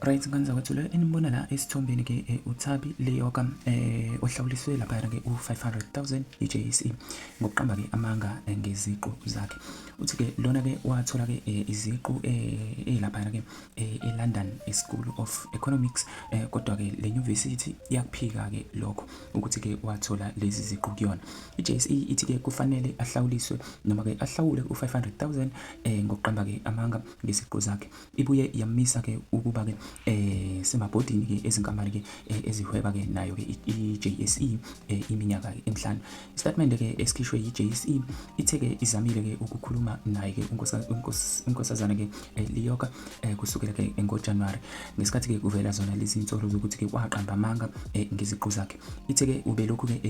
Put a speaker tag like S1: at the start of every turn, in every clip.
S1: Right, ngane zakwethu, lo enimbona la esithombeni ke uThabi Leoka ohlawuliswe laphayana ke u-500,000 i-JSE ngokuqamba ke amanga ngeziqu zakhe. Uthi ke lona ke wathola ke iziqu elaphayana ke e-London School of Economics, kodwa ke le university iyakuphika ke lokho ukuthi ke wathola lezi ziqu kuyona. I-JSE ithi ke kufanele ahlawuliswe noma ke ahlawule u-500,000 ngokuqamba ke amanga ngeziqu zakhe. Ibuye yamisa ke ukuba ke semabhodini ke ezinkampani ke ezihweba ke nayo ke i-JSE iminyaka emihlanu. Isitatimende ke esikhishwe yi-JSE ithe ke izamile ke ukukhuluma naye ke unkosazana ke Leoka kusukela ke ngoJanuwari ngesikhathi ke kuvela zona lezi insolo zokuthi ke waqamba amanga ngeziqu zakhe. Ithe ke ubelokhu ke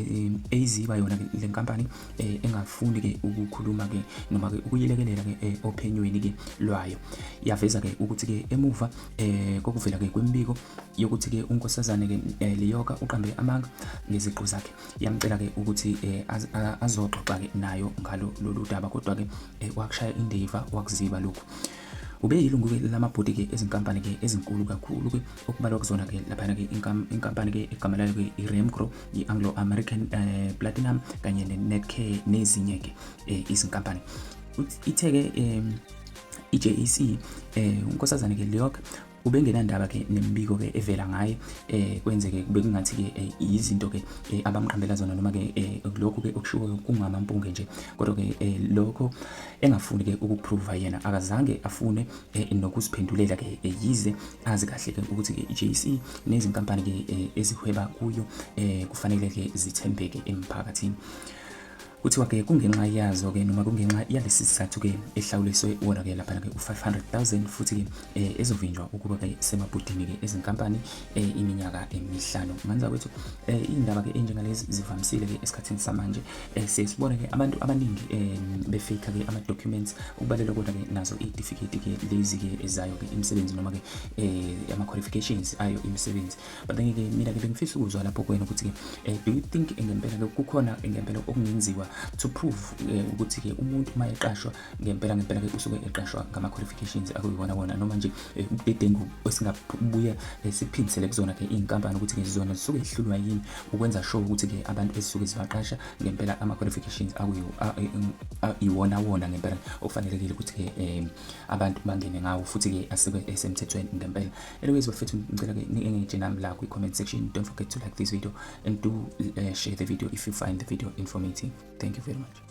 S1: eyiziba yona ke le nkampani engafuni ke ukukhuluma ke noma ke ukuyilekelela ke ophenyweni ke lwayo. Yaveza ke ukuthi ke emuva kokuvela ke kwemibiko yokuthi ke unkosazane ke Leoka uqambe amanga ngeziqu zakhe, yamcela ke ukuthi azoxoxa ke nayo ngalo lolu daba, kodwa ke wakushaya indiva, wakuziba lokhu. Ubeyilungu ke lamabhodi ke ezinkampani ke ezinkulu kakhulu ke okubalwa kuzona ke laphana ke inkampani ke igama layo ke i-Remgro, i-Anglo American Platinum kanye ne-Netcare nezinye ke izinkampani. Ithe ke i-JSE unkosazane ke Leoka ubengenandaba ke nemibiko ke evela ngaye, kwenzeke bekungathi ke izinto ke abamqambela zona noma ke lokhu ke okushiwo kungamampunge nje, kodwa ke lokho engafuni ke ukuprova yena akazange afune nokuziphendulela ke, yize azi kahle ke ukuthi ke i-JSE nezinkampani ke ezihweba kuyo kufanele ke zithembeke emphakathini. Kuthiwa ke kungenxa yazo ke noma kungenxa yalesi sizathu ke ehlawuliswe wona ke laphana ke u-500,000, futhi ke ezovinjwa ukuba ke semabhodini ke ezinkampani iminyaka emihlanu. Ngane zakwethu, iy'ndaba ke enjengalezi zivamisile ke esikhathini samanje. Siye sibone ke abantu abaningi befake ke ama-documents, ukubalelwa kona ke nazo iy'tifiketi ke lezi ke ezayo ke imisebenzi noma ke ama-qualifications ayo imisebenzi. But then ke mina ke bengifisa ukuzwa lapho kuwena ukuthi ke do you think ngempela ke kukhona ngempela okungenziwa to prove ukuthi ke umuntu uma eqashwa ngempela ngempela ke usuke eqashwa ngama-qualifications akuyiwona wona, noma nje ubudedengu esingabuye siphindisele kuzona ke iy'nkampani ukuthi ke zona zisuke zihlulwa yini ukwenza sure ukuthi ke abantu ezisuke zibaqasha ngempela ama-qualifications iwona wona ngempela okufanelekile ukuthi ke abantu bangene ngawo futhi ke asuke esemthethweni ngempela? Anyways bafethu, ngicela ke ni-engage nami la kwi-comment section. Don't forget to like this video and do share the video if you find the video informative. Thank you very much.